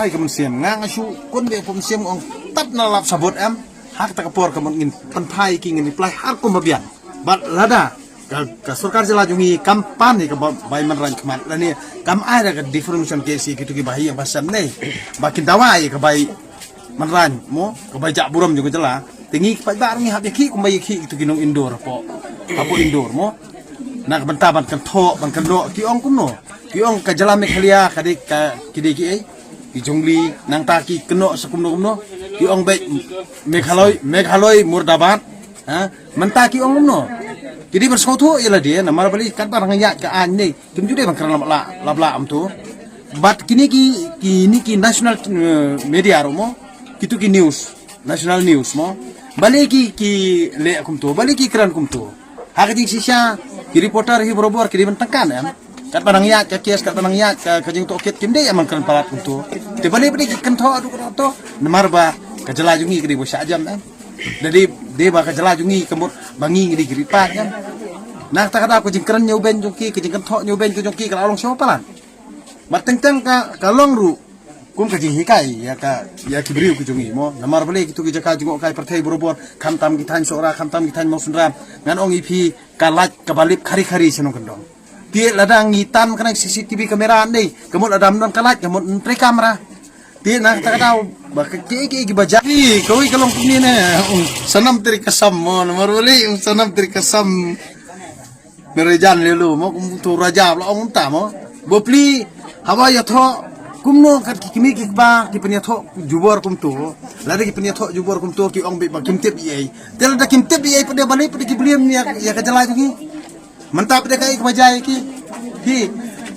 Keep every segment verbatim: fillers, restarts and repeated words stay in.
Ai ka mynsiem nga nga shu kun be pum siem ong tat na lap sabot em. Hak ta ka por ka mut ngin pynthai ki ngin reply har kum ba biang. Bad lada ka, ka sorkar jylla jong ngi kam pan ïa ka ba-, bai Mynrain khmat lane kam ai da ka differentiation case ïa kitu ki bahaïing bahasem ne ba kin dawa ïa ka bai Mynrain mo ka bai jah burom jong ka jylla. Te ngi ki paidbah ngi hap ïa ki kumba ïa ki kitu ki nong Indore hapoh, hapoh Indore mo. Na ka bynta ban kynthoh ban kynnoh ki ong kumno, ki ong ka jylla Meghalaya ka dei ka, ki dei ki ei, ki jong li, nangta ki kynnoh sa kumno kumno. Ki ong beit Meghalaya, Meghalaya murdabad. Ha, mynta ki ong kumno? Ki dei ban sngewthuh ïa lade, namar balei katba nga ïaid ka aiñ ne kim ju dei ban kren lap la, lap la kumto. Bad kine ki, kine ki national, eh, media ruh mo, kitu ki news, national news mo, balei ki, ki leh kumto, balei ki kren kumto? Ha ka jingshisha ki reporter hi barabor ki dei ban tyngkan em. Katba nang ïaid ka case, katba nang ïaid ka, ka jingtohkit kim dei em ban kren palat kumto. Te balei, balei ki kynthoh haduh kato, namar ba ka jylla jong ngi ka dei ba shah jem em. Da dei, dei ba ka jylla jong ngi ka mut ba ngi ngi dei ki ri paid em. Na kata ka daw ka jingkren ñiewbeiñ jong ki, ka jingkynthoh ñiewbeiñ ka jong ki ka la long sha palat. Bad teng teng ka, ka long ruh kum ka jinghikai ïa ka, ïa ki briew ki jong ngi mo. Namar balei kitu ki jaka jngohkai pyrthei barabor, khamtam ki thaiñ Sohra, khamtam ki thaiñ Mawsynram, ngan ong ïa phi ka lait kaba lip khari khari sha nongkyndong. Te lada ngi tan kane C C T V camera ne, ka mut lada ym don ka lait, ka mut ym trei camera. Te na kata ka daw ba ka, ki, ki, ki ba jia. Ï, kawei ka long kumne ne, um, sanam teri kasam mo, namar balei, um, sanam teri kasam. Mere jan leh lo mo, kumto raja la ong kumta mo. Bapli, haba ïathoh kumno kat ki kmie ki kpa ki pynïathoh jubor kumto. Lada ki pynïathoh jubor kumto ki ong beit ba kim tip ïa ei. Te lada kim tip ïa ei pat de balei pat de ki blame ïa, ïa ka jylla jong ngi. Mynta pat de kaei kaba jia ïa ki. Hi.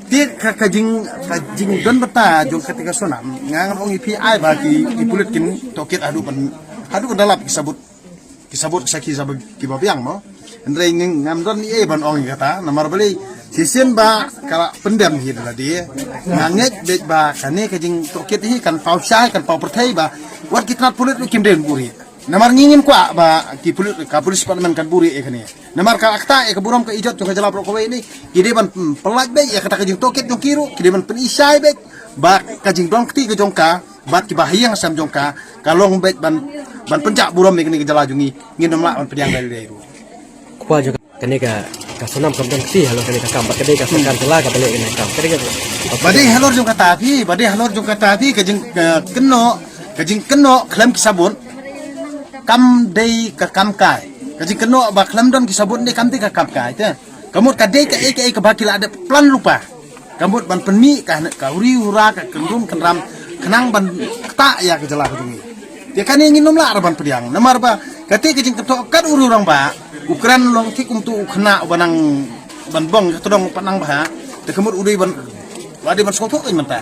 Te ka, ka jing, ka jingdon bynta jong kata ka Sonam. Nga ngan ong ïa phi ai ba ki, ki pulit kin tohkit haduh ban, haduh ban da lap ki sabut. Ki sabut sa ki sabut kiba biang mo. Hynrei ngam don ei ei ban ong ïa kata, namar balei shisien ba ka la pyndem hi da lade. Nga ngeit beit ba kane ka jingtohkit hi kan paw shai, kan paw pyrthei ba wat ki tnat pulit ruh kim dei ban buhrieh. Namar ngi ngim kwah ba ki pulit, ka police department kan buhrieh ïa kane. Namar ka ktah ïa ka burom ka ijot jong ka jylla baroh kawei ne. Ki dei ban, hmm, pyllait beit ïa kata ka jingtohkit jong ki ruh, ki dei ban pyni shai beit ba ka jingdon kti ka jong ka bad kiba ha ïing ha sem jong ka, ka long beit ban, ban pynjah burom ïa kane ka jylla jong ngi, ngin ym lah ban pdiang da lade ruh. Kpa jong kane ka, ka Sonam kam don kti halor kane ka kam, bad ka dei ka sorkar jylla kaba leh kane ka kam. Ka dei ka, ba dei halor jong kata phi, ba dei halor jong kata phi, ka jing, ka kynnoh, ka jingkynnoh khlem ki sabut kam dei ka kam kai. Ka jingkynnoh ba khlem don ki sabut ne kam dei ka kam kai te. Ka mut ka dei kaei kaei kaba ki la dep plan lypa. Ka mut ban pynmih ka, ka huri hura, ka kyndrum kynram khnang ban ktah ïa ka jylla ka jong ngi. Te kane ngin ym lah ruh ban pdiang namar ba kata ka jingkynthoh kat u rangbah u kren long ki kumto u khynnah uba nang ban bong ka tdong pat nang bha. Te ka mut u dei ban, u dei ban sngewthuh kan mynta.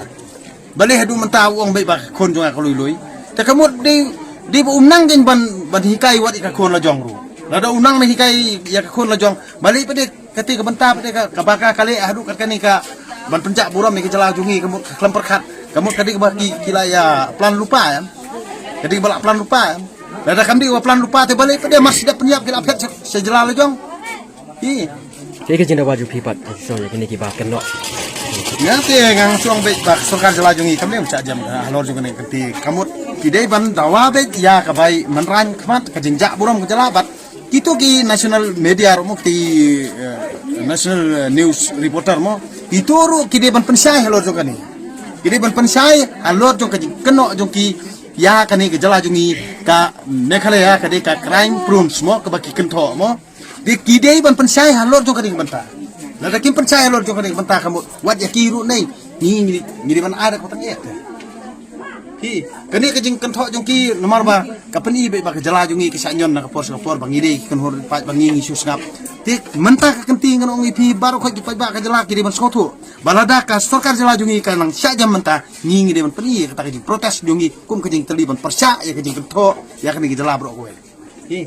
Balei haduh mynta u ong beit ba ka khun jong nga ka lui lui. Te ka mut dei, dei ba um nang dei ban, ban hikai wat ïa ka khun la jong ruh. Lada u nang ne hikai ïa ka khun la jong. Balei pat de kata ka bynta pat de ka, kaba ka, ka leh haduh kat kane ka ban pynjah burom ïa ka jylla jong ngi, ka mut ka khlem pyrkhat. Ka mut ka dei kaba ki, ki la ïa plan lypa em. Ka dei kaba la plan lypa em. Lada kam dei kaba plan lypa te balei pat de mar shu dep pynïap ki la phet sha, sha jylla la jong. Ï. Te ka jingdawa jong phi pat, ka jingshong ïa kine kiba kynnoh. Nga te nga shong beit ba ka sorkar jylla jong ngi kam dei ban shah jem halor jong kane ka kynti. Ka mut ki dei ban dawa beit ïa ka bai Mynrain khmat, ka jingjah burom ka jylla bad kito ki national media ruh mo, ki, eh, national, eh, news reporter mo. Kito ruh ki dei ban pynshai halor jong kane. Ki dei ban pynshai halor jong ka jingkynnoh jong ki ïa kane ka jylla jong ngi ka Meghalaya ka dei ka crime prone mo, kaba ki kynthoh mo. Dei ki dei ban pynshai halor jong kane ka bynta. Lada kim pynshai halor jong kane ka bynta ka mut wat ïa ki ruh nei. Ngi, ngi, ngi dei ban ai da ka bynta ïa ka. Hi, kane ka jingkynthoh jong ki namar ba ka pyni beit ba ka jylla jong ngi ka shah ñion na ka por sha ka por ba ngi dei ki kynhun paid ba ngi ngi shu sngap. Te mynta ka kynti ngan ong ïa phi baroh khoit ki paidbah ka jylla ki dei ban sngewthuh. Ba lada ka sorkar jylla jong ngi ka nang shah jem mynta ngi ngi dei ban pyni ïa kata ka jingprotest jong ngi kum ka jingtylli ban pyrshah ïa ka jingkynthoh ïa kane ka jylla baroh kawei. Hi.